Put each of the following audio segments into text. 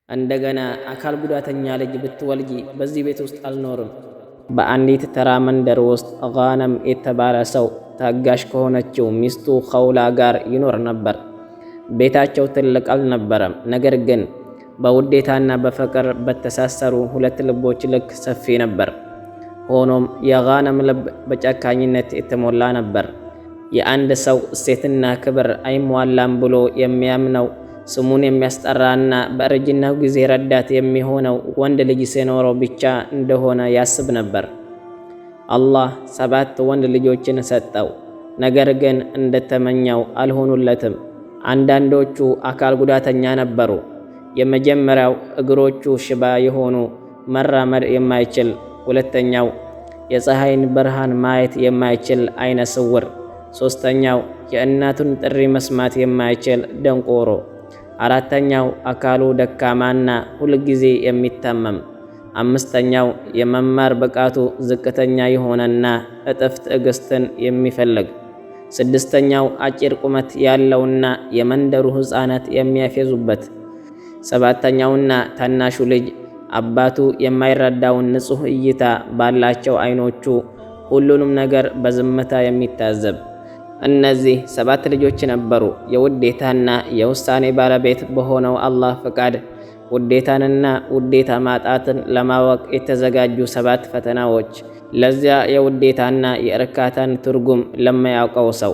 እንደገና አካል ጉዳተኛ ልጅ ብትወልጂ በዚህ ቤት ውስጥ አልኖርም። በአንዲት ተራ መንደር ውስጥ ጋነም የተባለ ሰው ታጋሽ ከሆነችው ሚስቱ ኸውላ ጋር ይኖር ነበር። ቤታቸው ትልቅ አልነበረም፣ ነገር ግን በውዴታና በፍቅር በተሳሰሩ ሁለት ልቦች ልክ ሰፊ ነበር። ሆኖም የጋነም ልብ በጨካኝነት የተሞላ ነበር። የአንድ ሰው እሴትና ክብር አይሟላም ብሎ የሚያምነው፣ ስሙን የሚያስጠራና በእርጅናው ጊዜ ረዳት የሚሆነው ወንድ ልጅ ሲኖረው ብቻ እንደሆነ ያስብ ነበር። አላህ ሰባት ወንድ ልጆችን ሰጠው። ነገር ግን እንደተመኘው አልሆኑለትም። አንዳንዶቹ አካል ጉዳተኛ ነበሩ። የመጀመሪያው እግሮቹ ሽባ የሆኑ፣ መራመድ የማይችል፣ ሁለተኛው የፀሐይን ብርሃን ማየት የማይችል አይነ ስውር፣ ሦስተኛው የእናቱን ጥሪ መስማት የማይችል ደንቆሮ፣ አራተኛው አካሉ ደካማና ሁልጊዜ የሚታመም፣ አምስተኛው የመማር ብቃቱ ዝቅተኛ የሆነና እጥፍ ትዕግስትን የሚፈልግ፣ ስድስተኛው አጭር ቁመት ያለውና የመንደሩ ሕፃናት የሚያፌዙበት፣ ሰባተኛውና ታናሹ ልጅ አባቱ የማይረዳውን ንጹሕ እይታ ባላቸው አይኖቹ ሁሉንም ነገር በዝምታ የሚታዘብ። እነዚህ ሰባት ልጆች ነበሩ። የውዴታና የውሳኔ ባለቤት በሆነው አላህ ፈቃድ ውዴታንና ውዴታ ማጣትን ለማወቅ የተዘጋጁ ሰባት ፈተናዎች፣ ለዚያ የውዴታና የእርካታን ትርጉም ለማያውቀው ሰው።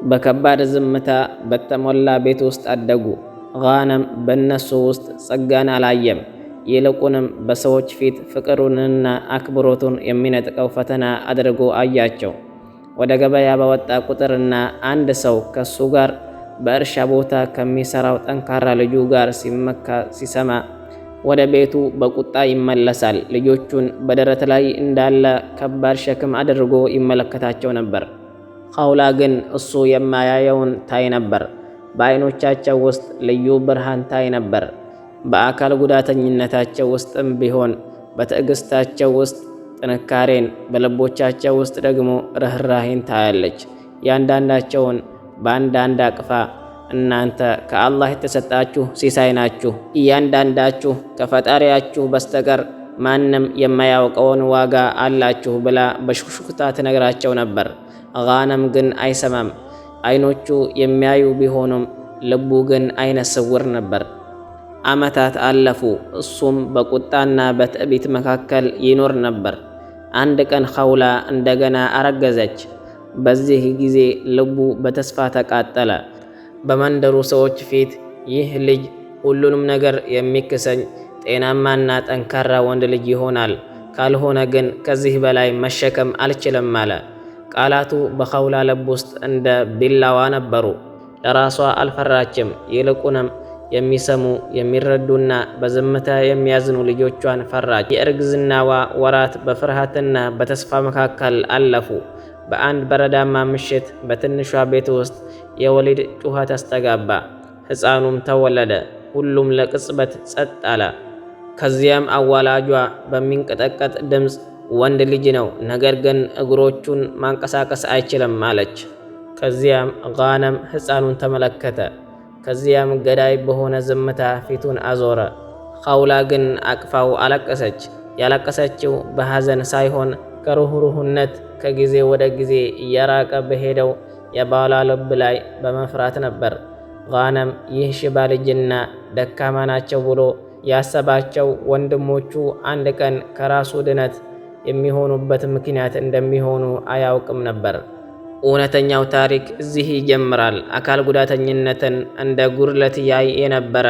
በከባድ ዝምታ በተሞላ ቤት ውስጥ አደጉ። ጋነም በእነሱ ውስጥ ጸጋን አላየም። ይልቁንም በሰዎች ፊት ፍቅሩንና አክብሮቱን የሚነጥቀው ፈተና አድርጎ አያቸው። ወደ ገበያ በወጣ ቁጥርና አንድ ሰው ከሱ ጋር በእርሻ ቦታ ከሚሰራው ጠንካራ ልጁ ጋር ሲመካ ሲሰማ ወደ ቤቱ በቁጣ ይመለሳል። ልጆቹን በደረት ላይ እንዳለ ከባድ ሸክም አድርጎ ይመለከታቸው ነበር። ኻውላ ግን እሱ የማያየውን ታይ ነበር። በዓይኖቻቸው ውስጥ ልዩ ብርሃን ታይ ነበር። በአካል ጉዳተኝነታቸው ውስጥም ቢሆን በትዕግስታቸው ውስጥ ጥንካሬን፣ በልቦቻቸው ውስጥ ደግሞ ርኅራሄን ታያለች። ያንዳንዳቸውን በአንዳንድ አቅፋ እናንተ ከአላህ የተሰጣችሁ ሲሳይ ናችሁ፣ እያንዳንዳችሁ ከፈጣሪያችሁ በስተቀር ማንም የማያውቀውን ዋጋ አላችሁ ብላ በሹክሹክታ ትነግራቸው ነበር። ጋነም ግን አይሰማም። አይኖቹ የሚያዩ ቢሆኑም ልቡ ግን አይነ ስውር ነበር። ዓመታት አለፉ። እሱም በቁጣና በትዕቢት መካከል ይኖር ነበር። አንድ ቀን ኸውላ እንደገና አረገዘች። በዚህ ጊዜ ልቡ በተስፋ ተቃጠለ። በመንደሩ ሰዎች ፊት ይህ ልጅ ሁሉንም ነገር የሚክሰኝ ጤናማና ጠንካራ ወንድ ልጅ ይሆናል፣ ካልሆነ ግን ከዚህ በላይ መሸከም አልችልም አለ። ቃላቱ በኸውላ ልብ ውስጥ እንደ ቢላዋ ነበሩ። ለራሷ አልፈራችም። ይልቁንም የሚሰሙ፣ የሚረዱና በዝምታ የሚያዝኑ ልጆቿን ፈራች። የእርግዝናዋ ወራት በፍርሃትና በተስፋ መካከል አለፉ። በአንድ በረዳማ ምሽት በትንሿ ቤት ውስጥ የወሊድ ጩኸት አስተጋባ። ሕፃኑም ተወለደ። ሁሉም ለቅጽበት ጸጥ አለ። ከዚያም አዋላጇ በሚንቀጠቀጥ ድምፅ ወንድ ልጅ ነው፣ ነገር ግን እግሮቹን ማንቀሳቀስ አይችልም አለች። ከዚያም ጋነም ሕፃኑን ተመለከተ። ከዚያም ገዳይ በሆነ ዝምታ ፊቱን አዞረ። ኻውላ ግን አቅፋው አለቀሰች። ያለቀሰችው በሐዘን ሳይሆን ከሩህሩህነት ከጊዜ ወደ ጊዜ እየራቀ በሄደው የባሏ ልብ ላይ በመፍራት ነበር። ጋነም ይህ ሽባ ልጅና ደካማ ናቸው ብሎ ያሰባቸው ወንድሞቹ አንድ ቀን ከራሱ ድነት የሚሆኑበት ምክንያት እንደሚሆኑ አያውቅም ነበር። እውነተኛው ታሪክ እዚህ ይጀምራል። አካል ጉዳተኝነትን እንደ ጉድለት ያይ የነበረ፣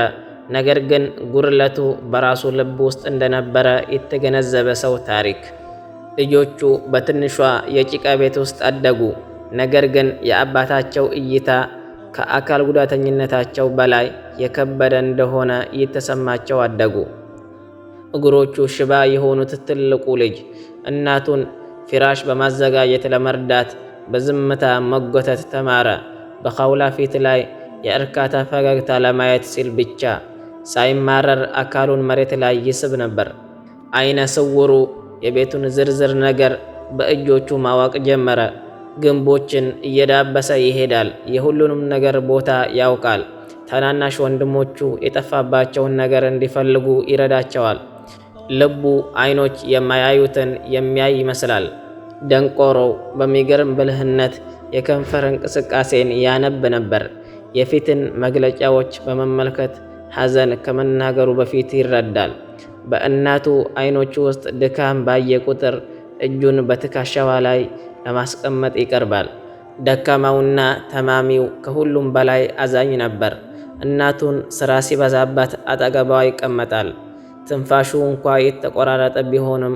ነገር ግን ጉድለቱ በራሱ ልብ ውስጥ እንደነበረ የተገነዘበ ሰው ታሪክ። ልጆቹ በትንሿ የጭቃ ቤት ውስጥ አደጉ። ነገር ግን የአባታቸው እይታ ከአካል ጉዳተኝነታቸው በላይ የከበደ እንደሆነ እየተሰማቸው አደጉ። እግሮቹ ሽባ የሆኑት ትልቁ ልጅ እናቱን ፍራሽ በማዘጋጀት ለመርዳት በዝምታ መጎተት ተማረ። በኻውላ ፊት ላይ የእርካታ ፈገግታ ለማየት ሲል ብቻ ሳይማረር አካሉን መሬት ላይ ይስብ ነበር። አይነ ስውሩ የቤቱን ዝርዝር ነገር በእጆቹ ማወቅ ጀመረ። ግንቦችን እየዳበሰ ይሄዳል። የሁሉንም ነገር ቦታ ያውቃል። ታናናሽ ወንድሞቹ የጠፋባቸውን ነገር እንዲፈልጉ ይረዳቸዋል። ልቡ አይኖች የማያዩትን የሚያይ ይመስላል። ደንቆሮው በሚገርም ብልህነት የከንፈር እንቅስቃሴን ያነብ ነበር። የፊትን መግለጫዎች በመመልከት ሐዘን ከመናገሩ በፊት ይረዳል። በእናቱ አይኖች ውስጥ ድካም ባየ ቁጥር እጁን በትከሻዋ ላይ ለማስቀመጥ ይቀርባል። ደካማውና ተማሚው ከሁሉም በላይ አዛኝ ነበር። እናቱን ስራ ሲበዛባት አጠገቧ ይቀመጣል። ትንፋሹ እንኳ የተቆራረጠ ቢሆንም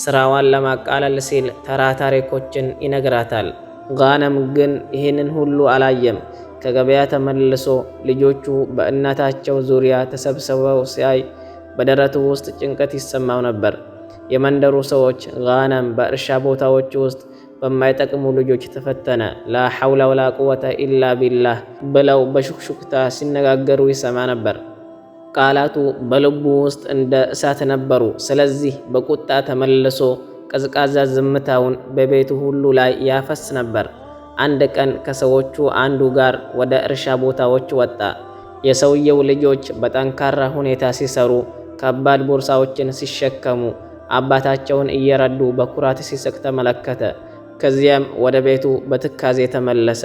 ስራዋን ለማቃለል ሲል ተራ ታሪኮችን ይነግራታል። ጋነም ግን ይህንን ሁሉ አላየም። ከገበያ ተመልሶ ልጆቹ በእናታቸው ዙሪያ ተሰብስበው ሲያይ በደረቱ ውስጥ ጭንቀት ይሰማው ነበር። የመንደሩ ሰዎች ጋነም በእርሻ ቦታዎች ውስጥ በማይጠቅሙ ልጆች ተፈተነ፣ ላ ሐውላ ወላ ቁወተ ኢላ ቢላህ ብለው በሹክሹክታ ሲነጋገሩ ይሰማ ነበር። ቃላቱ በልቡ ውስጥ እንደ እሳት ነበሩ። ስለዚህ በቁጣ ተመልሶ ቀዝቃዛ ዝምታውን በቤቱ ሁሉ ላይ ያፈስ ነበር። አንድ ቀን ከሰዎቹ አንዱ ጋር ወደ እርሻ ቦታዎች ወጣ። የሰውየው ልጆች በጠንካራ ሁኔታ ሲሰሩ፣ ከባድ ቦርሳዎችን ሲሸከሙ፣ አባታቸውን እየረዱ በኩራት ሲስቅ ተመለከተ። ከዚያም ወደ ቤቱ በትካዜ ተመለሰ።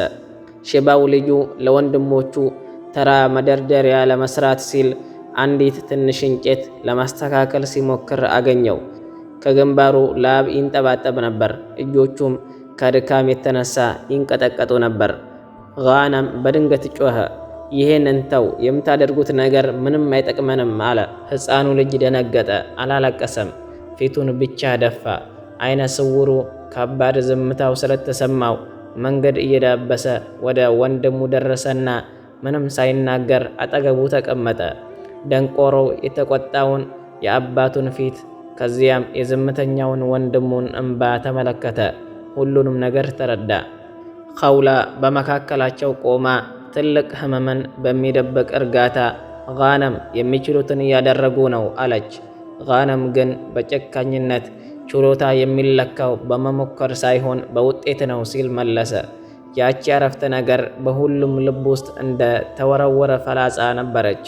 ሽባው ልጁ ለወንድሞቹ ተራ መደርደሪያ ለመስራት ሲል አንዲት ትንሽ እንጨት ለማስተካከል ሲሞክር አገኘው። ከግንባሩ ላብ ይንጠባጠብ ነበር፣ እጆቹም ከድካም የተነሳ ይንቀጠቀጡ ነበር። ጋናም በድንገት ጮኸ፣ ይህንን ተው፣ የምታደርጉት ነገር ምንም አይጠቅመንም አለ። ሕፃኑ ልጅ ደነገጠ፣ አላለቀሰም፣ ፊቱን ብቻ ደፋ። አይነ ስውሩ ከባድ ዝምታው ስለተሰማው መንገድ እየዳበሰ ወደ ወንድሙ ደረሰና ምንም ሳይናገር አጠገቡ ተቀመጠ። ደንቆሮው የተቆጣውን የአባቱን ፊት ከዚያም የዝምተኛውን ወንድሙን እንባ ተመለከተ። ሁሉንም ነገር ተረዳ። ኸውላ በመካከላቸው ቆማ ትልቅ ህመምን በሚደብቅ እርጋታ ጋነም የሚችሉትን እያደረጉ ነው አለች። ጋነም ግን በጨካኝነት ችሎታ የሚለካው በመሞከር ሳይሆን በውጤት ነው ሲል መለሰ። ያቺ አረፍተ ነገር በሁሉም ልብ ውስጥ እንደ ተወረወረ ፈላጻ ነበረች።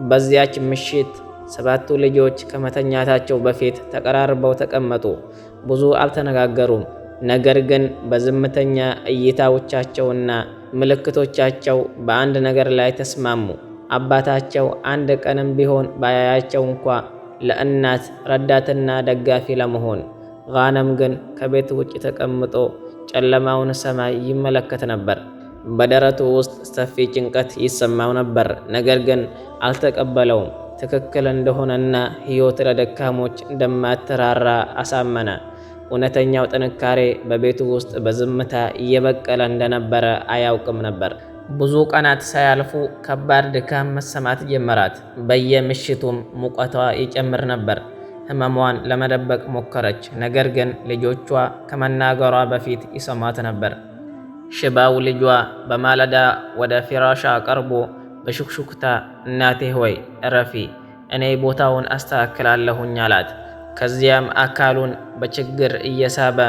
በዚያች ምሽት ሰባቱ ልጆች ከመተኛታቸው በፊት ተቀራርበው ተቀመጡ። ብዙ አልተነጋገሩም። ነገር ግን በዝምተኛ እይታዎቻቸውና ምልክቶቻቸው በአንድ ነገር ላይ ተስማሙ። አባታቸው አንድ ቀንም ቢሆን ባያያቸው እንኳ ለእናት ረዳትና ደጋፊ ለመሆን። ጋነም ግን ከቤት ውጭ ተቀምጦ ጨለማውን ሰማይ ይመለከት ነበር። በደረቱ ውስጥ ሰፊ ጭንቀት ይሰማው ነበር። ነገር ግን አልተቀበለውም። ትክክል እንደሆነና ሕይወት ለደካሞች እንደማትራራ አሳመነ። እውነተኛው ጥንካሬ በቤቱ ውስጥ በዝምታ እየበቀለ እንደነበረ አያውቅም ነበር። ብዙ ቀናት ሳያልፉ ከባድ ድካም መሰማት ጀመራት። በየምሽቱም ሙቀቷ ይጨምር ነበር። ህመሟን ለመደበቅ ሞከረች፣ ነገር ግን ልጆቿ ከመናገሯ በፊት ይሰሟት ነበር። ሽባው ልጇ በማለዳ ወደ ፊራሻ ቀርቦ በሹክሹክታ እናቴ ሆይ እረፊ፣ እኔ ቦታውን አስተካክላለሁኝ አላት። ከዚያም አካሉን በችግር እየሳበ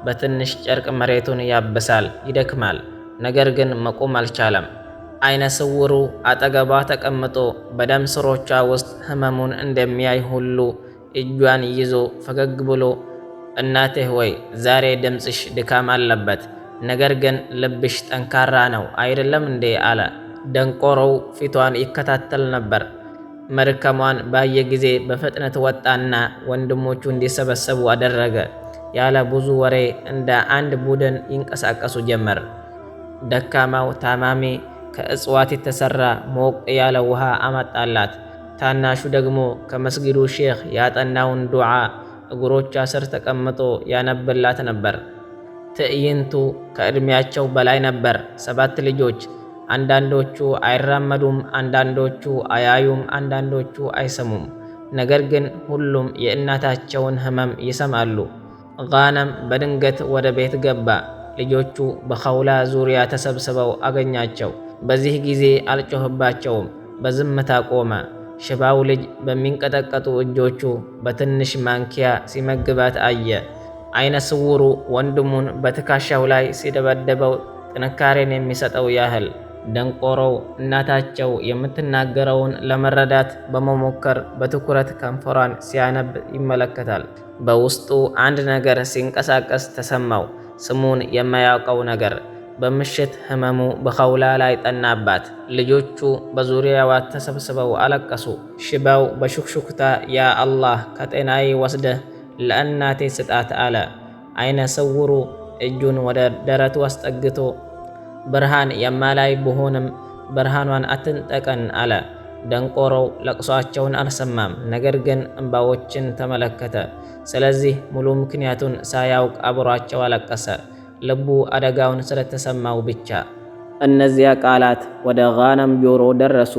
በትንሽ ጨርቅ መሬቱን ያብሳል። ይደክማል፣ ነገር ግን መቆም አልቻለም። አይነ ስውሩ አጠገቧ ተቀምጦ በደም ስሮቿ ውስጥ ህመሙን እንደሚያይ ሁሉ እጇን ይዞ ፈገግ ብሎ እናቴ ሆይ ዛሬ ድምፅሽ ድካም አለበት፣ ነገር ግን ልብሽ ጠንካራ ነው አይደለም እንዴ? አለ። ደንቆሮው ፊቷን ይከታተል ነበር። መድከሟን ባየ ጊዜ በፍጥነት ወጣና ወንድሞቹ እንዲሰበሰቡ አደረገ። ያለ ብዙ ወሬ እንደ አንድ ቡድን ይንቀሳቀሱ ጀመር። ደካማው ታማሚ ከእጽዋት የተሰራ ሞቅ ያለ ውሃ አመጣላት። ታናሹ ደግሞ ከመስጊዱ ሼኽ ያጠናውን ዱዓ እግሮቿ ስር ተቀምጦ ያነብላት ነበር። ትዕይንቱ ከዕድሜያቸው በላይ ነበር። ሰባት ልጆች፣ አንዳንዶቹ አይራመዱም፣ አንዳንዶቹ አያዩም፣ አንዳንዶቹ አይሰሙም። ነገር ግን ሁሉም የእናታቸውን ህመም ይሰማሉ። ጋነም በድንገት ወደ ቤት ገባ። ልጆቹ በኸውላ ዙሪያ ተሰብስበው አገኛቸው። በዚህ ጊዜ አልጮህባቸውም፣ በዝምታ ቆመ። ሽባው ልጅ በሚንቀጠቀጡ እጆቹ በትንሽ ማንኪያ ሲመግባት አየ። አይነ ስውሩ ወንድሙን በትከሻው ላይ ሲደበደበው ጥንካሬን የሚሰጠው ያህል። ደንቆሮው እናታቸው የምትናገረውን ለመረዳት በመሞከር በትኩረት ከንፈሯን ሲያነብ ይመለከታል። በውስጡ አንድ ነገር ሲንቀሳቀስ ተሰማው፣ ስሙን የማያውቀው ነገር። በምሽት ህመሙ በኸውላ ላይ ጠናባት። ልጆቹ በዙሪያዋ ተሰብስበው አለቀሱ። ሽባው በሹክሹክታ ያ አላህ፣ ከጤናዬ ወስደህ ለእናቴ ስጣት አለ። አይነ ስውሩ እጁን ወደ ደረቱ አስጠግቶ ብርሃን የማላይ ብሆንም ብርሃኗን አትንጠቀን አለ። ደንቆሮው ለቅሷቸውን አልሰማም፣ ነገር ግን እንባዎችን ተመለከተ። ስለዚህ ሙሉ ምክንያቱን ሳያውቅ አብሯቸው አለቀሰ፣ ልቡ አደጋውን ስለተሰማው ብቻ። እነዚያ ቃላት ወደ ጋነም ጆሮ ደረሱ።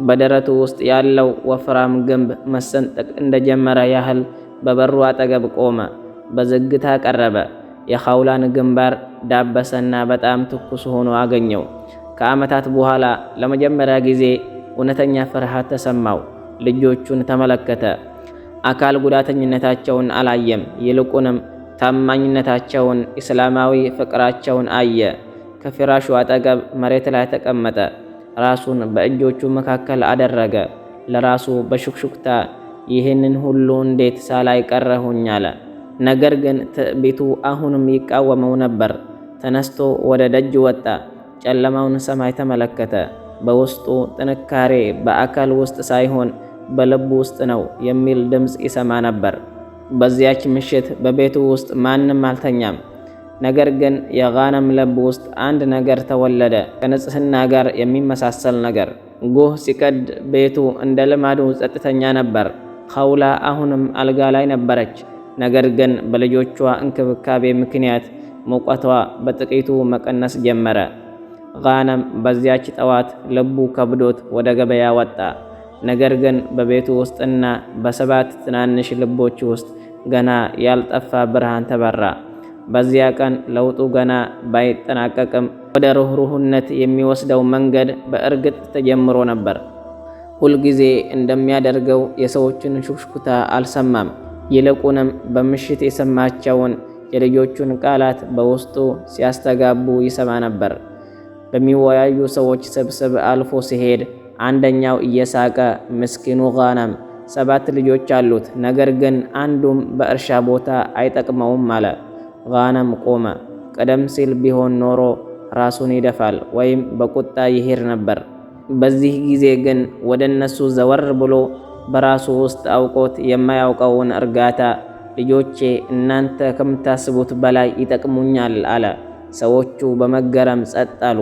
በደረቱ ውስጥ ያለው ወፍራም ግንብ መሰንጠቅ እንደጀመረ ያህል በበሩ አጠገብ ቆመ። በዝግታ ቀረበ። የኻውላን ግንባር ዳበሰና በጣም ትኩስ ሆኖ አገኘው። ከዓመታት በኋላ ለመጀመሪያ ጊዜ እውነተኛ ፍርሃት ተሰማው። ልጆቹን ተመለከተ። አካል ጉዳተኝነታቸውን አላየም። ይልቁንም ታማኝነታቸውን፣ እስላማዊ ፍቅራቸውን አየ። ከፍራሹ አጠገብ መሬት ላይ ተቀመጠ። ራሱን በእጆቹ መካከል አደረገ። ለራሱ በሹክሹክታ ይህንን ሁሉ እንዴት ሳላይ ቀረሁኝ አለ። ነገር ግን ትዕቢቱ አሁንም ይቃወመው ነበር። ተነስቶ ወደ ደጅ ወጣ። ጨለማውን ሰማይ ተመለከተ። በውስጡ ጥንካሬ በአካል ውስጥ ሳይሆን በልብ ውስጥ ነው የሚል ድምፅ ይሰማ ነበር። በዚያች ምሽት በቤቱ ውስጥ ማንም አልተኛም። ነገር ግን የጋነም ልብ ውስጥ አንድ ነገር ተወለደ፣ ከንጽህና ጋር የሚመሳሰል ነገር። ጎህ ሲቀድ ቤቱ እንደ ልማዱ ጸጥተኛ ነበር። ኸውላ አሁንም አልጋ ላይ ነበረች። ነገር ግን በልጆቿ እንክብካቤ ምክንያት ሙቀቷ በጥቂቱ መቀነስ ጀመረ። ጋነም በዚያች ጠዋት ልቡ ከብዶት ወደ ገበያ ወጣ። ነገር ግን በቤቱ ውስጥና በሰባት ትናንሽ ልቦች ውስጥ ገና ያልጠፋ ብርሃን ተበራ። በዚያ ቀን ለውጡ ገና ባይጠናቀቅም ወደ ርኅሩህነት የሚወስደው መንገድ በእርግጥ ተጀምሮ ነበር። ሁልጊዜ እንደሚያደርገው የሰዎችን ሹክሹክታ አልሰማም። ይልቁንም በምሽት የሰማቸውን የልጆቹን ቃላት በውስጡ ሲያስተጋቡ ይሰማ ነበር። በሚወያዩ ሰዎች ስብስብ አልፎ ሲሄድ አንደኛው እየሳቀ ምስኪኑ ጋነም 7 ልጆች አሉት፣ ነገር ግን አንዱም በእርሻ ቦታ አይጠቅመውም አለ። ጋነም ቆመ። ቀደም ሲል ቢሆን ኖሮ ራሱን ይደፋል ወይም በቁጣ ይሄድ ነበር። በዚህ ጊዜ ግን ወደ እነሱ ዘወር ብሎ በራሱ ውስጥ አውቆት የማያውቀውን እርጋታ ልጆቼ እናንተ ከምታስቡት በላይ ይጠቅሙኛል አለ። ሰዎቹ በመገረም ጸጥ አሉ።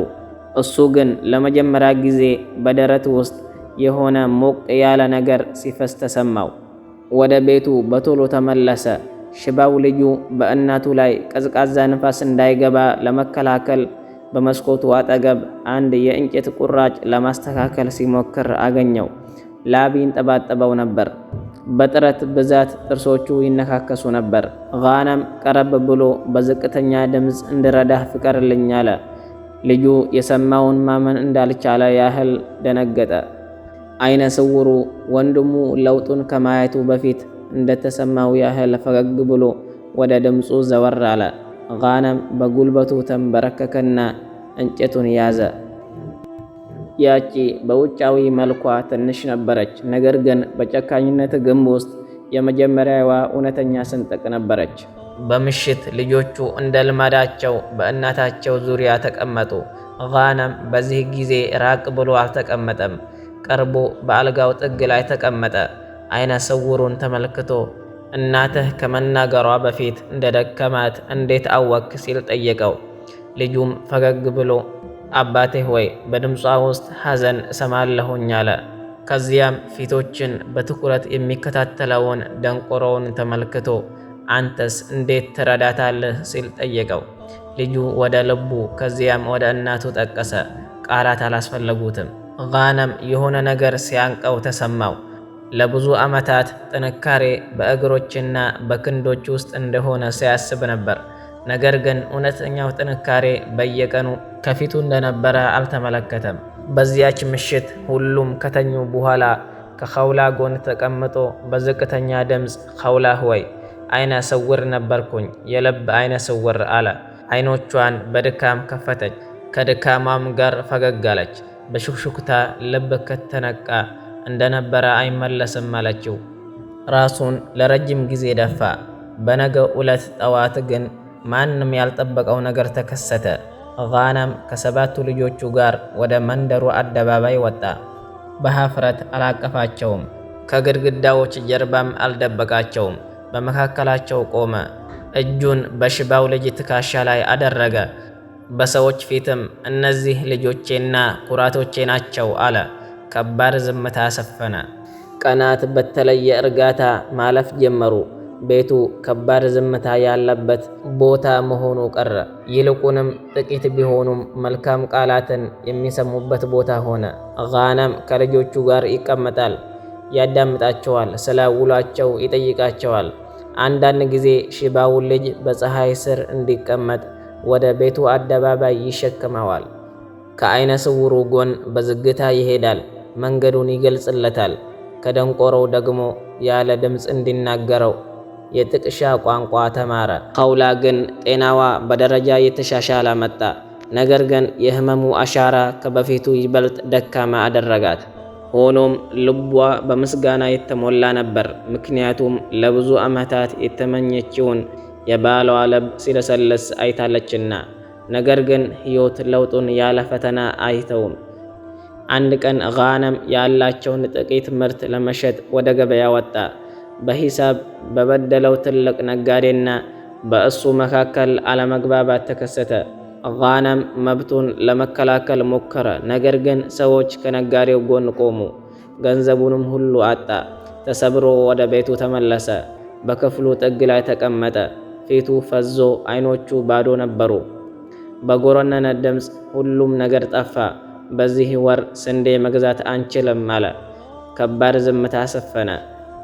እሱ ግን ለመጀመሪያ ጊዜ በደረት ውስጥ የሆነ ሞቅ ያለ ነገር ሲፈስ ተሰማው። ወደ ቤቱ በቶሎ ተመለሰ። ሽባው ልጁ በእናቱ ላይ ቀዝቃዛ ንፋስ እንዳይገባ ለመከላከል በመስኮቱ አጠገብ አንድ የእንጨት ቁራጭ ለማስተካከል ሲሞክር አገኘው። ላብ ይንጠባጠበው ነበር። በጥረት ብዛት ጥርሶቹ ይነካከሱ ነበር። ጋነም ቀረብ ብሎ በዝቅተኛ ድምፅ እንድረዳህ ፍቀድልኝ አለ። ልጁ የሰማውን ማመን እንዳልቻለ ያህል ደነገጠ። አይነ ስውሩ ወንድሙ ለውጡን ከማየቱ በፊት እንደተሰማው ያህል ፈገግ ብሎ ወደ ድምፁ ዘወር አለ። ጋነም በጉልበቱ ተንበረከከና እንጨቱን ያዘ። ያቺ በውጫዊ መልኳ ትንሽ ነበረች፣ ነገር ግን በጨካኝነት ግንብ ውስጥ የመጀመሪያዋ እውነተኛ ስንጥቅ ነበረች። በምሽት ልጆቹ እንደ ልማዳቸው በእናታቸው ዙሪያ ተቀመጡ። ጋነም በዚህ ጊዜ ራቅ ብሎ አልተቀመጠም። ቀርቦ በአልጋው ጥግ ላይ ተቀመጠ። አይነ ስውሩን ተመልክቶ እናትህ ከመናገሯ በፊት እንደደከማት እንዴት አወክ ሲል ጠየቀው። ልጁም ፈገግ ብሎ አባቴ ሆይ፣ በድምጿ ውስጥ ሐዘን እሰማለሁኝ አለ። ከዚያም ፊቶችን በትኩረት የሚከታተለውን ደንቆሮውን ተመልክቶ አንተስ እንዴት ትረዳታለህ ሲል ጠየቀው። ልጁ ወደ ልቡ ከዚያም ወደ እናቱ ጠቀሰ። ቃላት አላስፈለጉትም። ጋነም የሆነ ነገር ሲያንቀው ተሰማው። ለብዙ ዓመታት ጥንካሬ በእግሮችና በክንዶች ውስጥ እንደሆነ ሲያስብ ነበር። ነገር ግን እውነተኛው ጥንካሬ በየቀኑ ከፊቱ እንደነበረ አልተመለከተም። በዚያች ምሽት ሁሉም ከተኙ በኋላ ከኸውላ ጎን ተቀምጦ በዝቅተኛ ድምፅ ኸውላ ሆይ፣ አይነ ስውር ነበርኩኝ፣ የልብ አይነ ስውር አለ። አይኖቿን በድካም ከፈተች። ከድካሟም ጋር ፈገግ አለች። በሹክሹክታ ልብ ከተነቃ እንደነበረ አይመለስም አለችው። ራሱን ለረጅም ጊዜ ደፋ። በነገው ዕለት ጠዋት ግን ማንም ያልጠበቀው ነገር ተከሰተ። ጋናም ከሰባቱ ልጆቹ ጋር ወደ መንደሩ አደባባይ ወጣ። በሀፍረት አላቀፋቸውም፣ ከግድግዳዎች ጀርባም አልደበቃቸውም። በመካከላቸው ቆመ። እጁን በሽባው ልጅ ትከሻ ላይ አደረገ። በሰዎች ፊትም እነዚህ ልጆቼና ኩራቶቼ ናቸው አለ። ከባድ ዝምታ ሰፈነ። ቀናት በተለየ እርጋታ ማለፍ ጀመሩ። ቤቱ ከባድ ዝምታ ያለበት ቦታ መሆኑ ቀረ። ይልቁንም ጥቂት ቢሆኑም መልካም ቃላትን የሚሰሙበት ቦታ ሆነ። ጋናም ከልጆቹ ጋር ይቀመጣል፣ ያዳምጣቸዋል፣ ስለ ውሏቸው ይጠይቃቸዋል። አንዳንድ ጊዜ ሽባውን ልጅ በፀሐይ ስር እንዲቀመጥ ወደ ቤቱ አደባባይ ይሸክመዋል። ከዓይነ ስውሩ ጎን በዝግታ ይሄዳል፣ መንገዱን ይገልጽለታል። ከደንቆሮው ደግሞ ያለ ድምፅ እንዲናገረው የጥቅሻ ቋንቋ ተማረ። ኸውላ ግን ጤናዋ በደረጃ የተሻሻለ መጣ። ነገር ግን የህመሙ አሻራ ከበፊቱ ይበልጥ ደካማ አደረጋት። ሆኖም ልቧ በምስጋና የተሞላ ነበር። ምክንያቱም ለብዙ ዓመታት የተመኘችውን የባሏ ልብ ሲለሰልስ አይታለችና። ነገር ግን ሕይወት ለውጡን ያለ ፈተና አይተውም። አንድ ቀን ጋነም ያላቸውን ጥቂት ምርት ለመሸጥ ወደ ገበያ ወጣ። በሂሳብ በበደለው ትልቅ ነጋዴና በእሱ መካከል አለመግባባት ተከሰተ። ጋነም መብቱን ለመከላከል ሞከረ፣ ነገር ግን ሰዎች ከነጋዴው ጎን ቆሙ። ገንዘቡንም ሁሉ አጣ። ተሰብሮ ወደ ቤቱ ተመለሰ። በክፍሉ ጥግ ላይ ተቀመጠ። ፊቱ ፈዞ፣ አይኖቹ ባዶ ነበሩ። በጎረነነ ድምፅ ሁሉም ነገር ጠፋ። በዚህ ወር ስንዴ መግዛት አንችልም አለ። ከባድ ዝምታ ሰፈነ።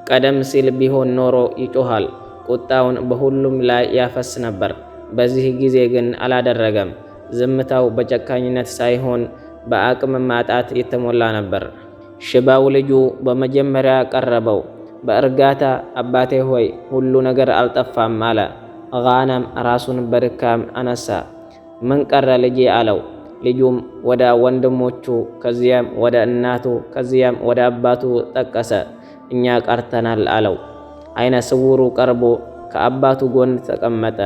ቀደም ሲል ቢሆን ኖሮ ይጮሃል፣ ቁጣውን በሁሉም ላይ ያፈስ ነበር። በዚህ ጊዜ ግን አላደረገም። ዝምታው በጨካኝነት ሳይሆን በአቅም ማጣት የተሞላ ነበር። ሽባው ልጁ በመጀመሪያ ቀረበው። በእርጋታ አባቴ ሆይ ሁሉ ነገር አልጠፋም አለ። ጋናም ራሱን በድካም አነሳ። ምን ቀረ ልጄ አለው። ልጁም ወደ ወንድሞቹ ከዚያም ወደ እናቱ ከዚያም ወደ አባቱ ጠቀሰ። እኛ ቀርተናል አለው። አይነ ስውሩ ቀርቦ ከአባቱ ጎን ተቀመጠ።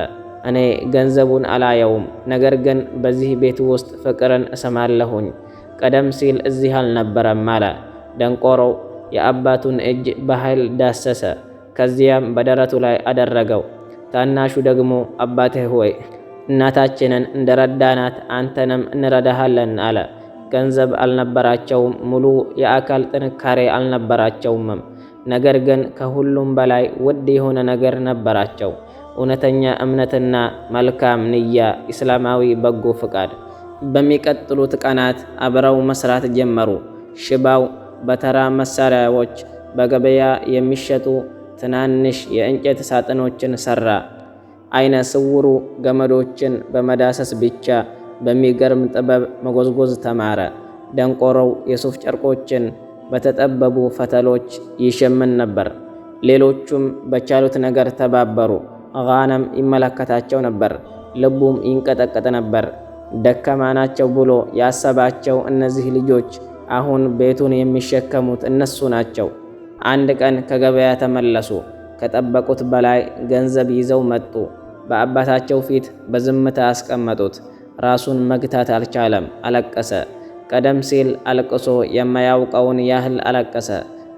እኔ ገንዘቡን አላየውም፣ ነገር ግን በዚህ ቤት ውስጥ ፍቅርን እሰማለሁኝ። ቀደም ሲል እዚህ አልነበረም አለ። ደንቆሮው የአባቱን እጅ በኃይል ዳሰሰ፣ ከዚያም በደረቱ ላይ አደረገው። ታናሹ ደግሞ አባትህ ሆይ እናታችንን እንደረዳናት አንተንም እንረዳሃለን አለ። ገንዘብ አልነበራቸውም፣ ሙሉ የአካል ጥንካሬ አልነበራቸውምም። ነገር ግን ከሁሉም በላይ ውድ የሆነ ነገር ነበራቸው፤ እውነተኛ እምነትና መልካም ንያ፣ ኢስላማዊ በጎ ፍቃድ። በሚቀጥሉት ቀናት አብረው መስራት ጀመሩ። ሽባው በተራ መሳሪያዎች በገበያ የሚሸጡ ትናንሽ የእንጨት ሳጥኖችን ሰራ። አይነ ስውሩ ገመዶችን በመዳሰስ ብቻ በሚገርም ጥበብ መጎዝጎዝ ተማረ። ደንቆሮው የሱፍ ጨርቆችን በተጠበቡ ፈተሎች ይሸምን ነበር። ሌሎቹም በቻሉት ነገር ተባበሩ። ጋነም ይመለከታቸው ነበር፣ ልቡም ይንቀጠቀጥ ነበር። ደካማ ናቸው ብሎ ያሰባቸው እነዚህ ልጆች አሁን ቤቱን የሚሸከሙት እነሱ ናቸው። አንድ ቀን ከገበያ ተመለሱ። ከጠበቁት በላይ ገንዘብ ይዘው መጡ። በአባታቸው ፊት በዝምታ አስቀመጡት። ራሱን መግታት አልቻለም፣ አለቀሰ። ቀደም ሲል አልቅሶ የማያውቀውን ያህል አለቀሰ።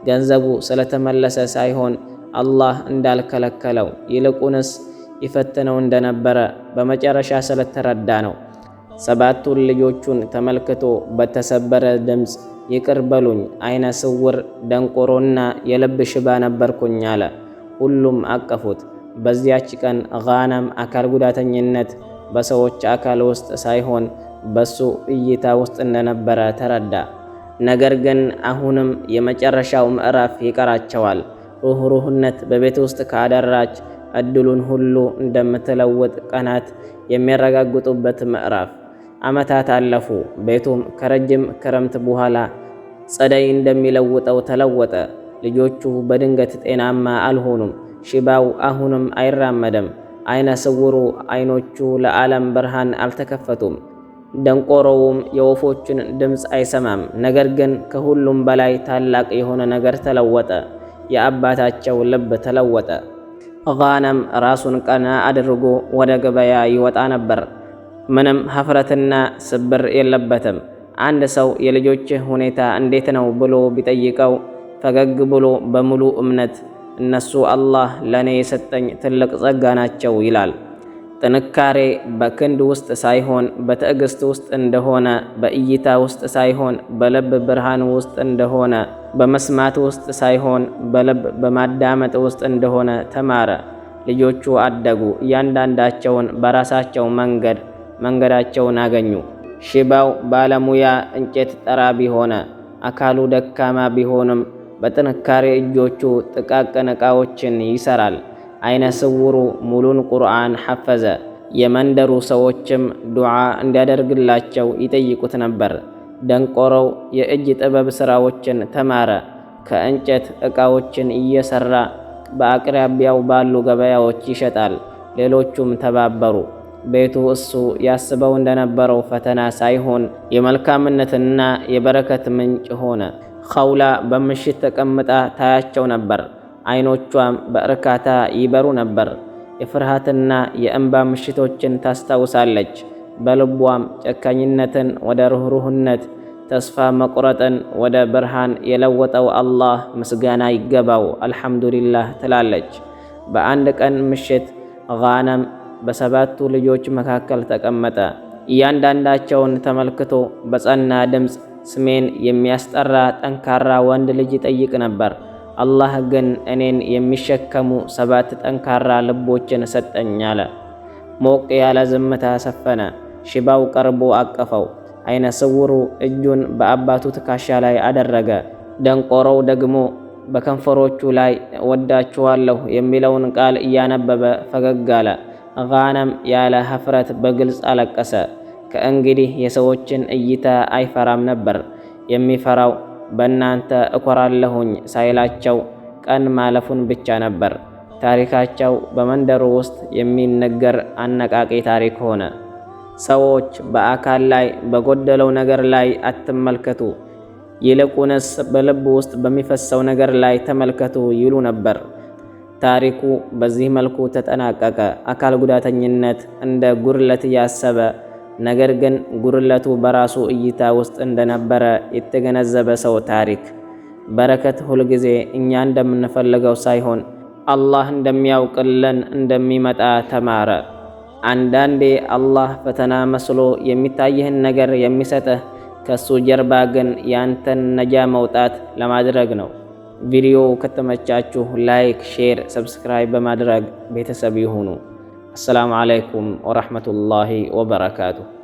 ገንዘቡ ስለተመለሰ ሳይሆን አላህ እንዳልከለከለው ይልቁንስ ይፈትነው እንደነበረ በመጨረሻ ስለተረዳ ነው። ሰባቱን ልጆቹን ተመልክቶ በተሰበረ ድምፅ ይቅር በሉኝ፣ አይነ ስውር ደንቆሮና የልብ ሽባ ነበርኩኝ አለ። ሁሉም አቀፉት። በዚያች ቀን ጋናም አካል ጉዳተኝነት በሰዎች አካል ውስጥ ሳይሆን በሱ እይታ ውስጥ እንደነበረ ተረዳ። ነገር ግን አሁንም የመጨረሻው ምዕራፍ ይቀራቸዋል። ሩህሩህነት በቤት ውስጥ ካደራች እድሉን ሁሉ እንደምትለውጥ ቀናት የሚያረጋግጡበት ምዕራፍ። ዓመታት አለፉ። ቤቱም ከረጅም ክረምት በኋላ ጸደይ እንደሚለውጠው ተለወጠ። ልጆቹ በድንገት ጤናማ አልሆኑም። ሽባው አሁንም አይራመድም። አይነ ስውሩ አይኖቹ ለዓለም ብርሃን አልተከፈቱም። ደንቆሮውም የወፎችን ድምፅ አይሰማም። ነገር ግን ከሁሉም በላይ ታላቅ የሆነ ነገር ተለወጠ። የአባታቸው ልብ ተለወጠ። ጋነም ራሱን ቀና አድርጎ ወደ ገበያ ይወጣ ነበር። ምንም ሀፍረትና ስብር የለበትም። አንድ ሰው የልጆችህ ሁኔታ እንዴት ነው ብሎ ቢጠይቀው ፈገግ ብሎ በሙሉ እምነት እነሱ አላህ ለእኔ የሰጠኝ ትልቅ ጸጋ ናቸው ይላል። ጥንካሬ በክንድ ውስጥ ሳይሆን በትዕግስት ውስጥ እንደሆነ፣ በእይታ ውስጥ ሳይሆን በልብ ብርሃን ውስጥ እንደሆነ፣ በመስማት ውስጥ ሳይሆን በልብ በማዳመጥ ውስጥ እንደሆነ ተማረ። ልጆቹ አደጉ። እያንዳንዳቸውን በራሳቸው መንገድ መንገዳቸውን አገኙ። ሽባው ባለሙያ እንጨት ጠራቢ ሆነ። አካሉ ደካማ ቢሆንም በጥንካሬ እጆቹ ጥቃቅን ዕቃዎችን ይሰራል። አይነ ስውሩ ሙሉን ቁርአን ሐፈዘ። የመንደሩ ሰዎችም ዱዓ እንዲያደርግላቸው ይጠይቁት ነበር። ደንቆሮው የእጅ ጥበብ ሥራዎችን ተማረ። ከእንጨት ዕቃዎችን እየሠራ በአቅራቢያው ባሉ ገበያዎች ይሸጣል። ሌሎቹም ተባበሩ። ቤቱ እሱ ያስበው እንደነበረው ፈተና ሳይሆን የመልካምነትና የበረከት ምንጭ ሆነ። ኸውላ በምሽት ተቀምጣ ታያቸው ነበር። አይኖቿም በእርካታ ይበሩ ነበር። የፍርሃትና የእንባ ምሽቶችን ታስታውሳለች። በልቧም ጨካኝነትን ወደ ርኅሩህነት፣ ተስፋ መቁረጥን ወደ ብርሃን የለወጠው አላህ ምስጋና ይገባው፣ አልሐምዱሊላህ ትላለች። በአንድ ቀን ምሽት ጋነም በሰባቱ ልጆች መካከል ተቀመጠ። እያንዳንዳቸውን ተመልክቶ በጸና ድምፅ ስሜን የሚያስጠራ ጠንካራ ወንድ ልጅ ይጠይቅ ነበር። አላህ ግን እኔን የሚሸከሙ ሰባት ጠንካራ ልቦችን ሰጠኝ አለ። ሞቅ ያለ ዝምታ ሰፈነ። ሽባው ቀርቦ አቀፈው። አይነ ስውሩ እጁን በአባቱ ትከሻ ላይ አደረገ። ደንቆሮው ደግሞ በከንፈሮቹ ላይ ወዳችኋለሁ የሚለውን ቃል እያነበበ ፈገግ አለ። ጋነም ያለ ሀፍረት በግልጽ አለቀሰ። ከእንግዲህ የሰዎችን እይታ አይፈራም ነበር። የሚፈራው በእናንተ እኮራለሁኝ ሳይላቸው ቀን ማለፉን ብቻ ነበር። ታሪካቸው በመንደሩ ውስጥ የሚነገር አነቃቂ ታሪክ ሆነ። ሰዎች በአካል ላይ በጎደለው ነገር ላይ አትመልከቱ፣ ይልቁንስ በልብ ውስጥ በሚፈሰው ነገር ላይ ተመልከቱ ይሉ ነበር። ታሪኩ በዚህ መልኩ ተጠናቀቀ። አካል ጉዳተኝነት እንደ ጉድለት ያሰበ ነገር ግን ጉድለቱ በራሱ እይታ ውስጥ እንደነበረ የተገነዘበ ሰው ታሪክ። በረከት ሁልጊዜ እኛ እንደምንፈልገው ሳይሆን አላህ እንደሚያውቅልን እንደሚመጣ ተማረ። አንዳንዴ አላህ ፈተና መስሎ የሚታይህን ነገር የሚሰጥህ ከሱ ጀርባ ግን ያንተን ነጃ መውጣት ለማድረግ ነው። ቪዲዮው ከተመቻችሁ like፣ share፣ subscribe በማድረግ ቤተሰብ ይሁኑ። السلام عليكم ورحمة الله وبركاته።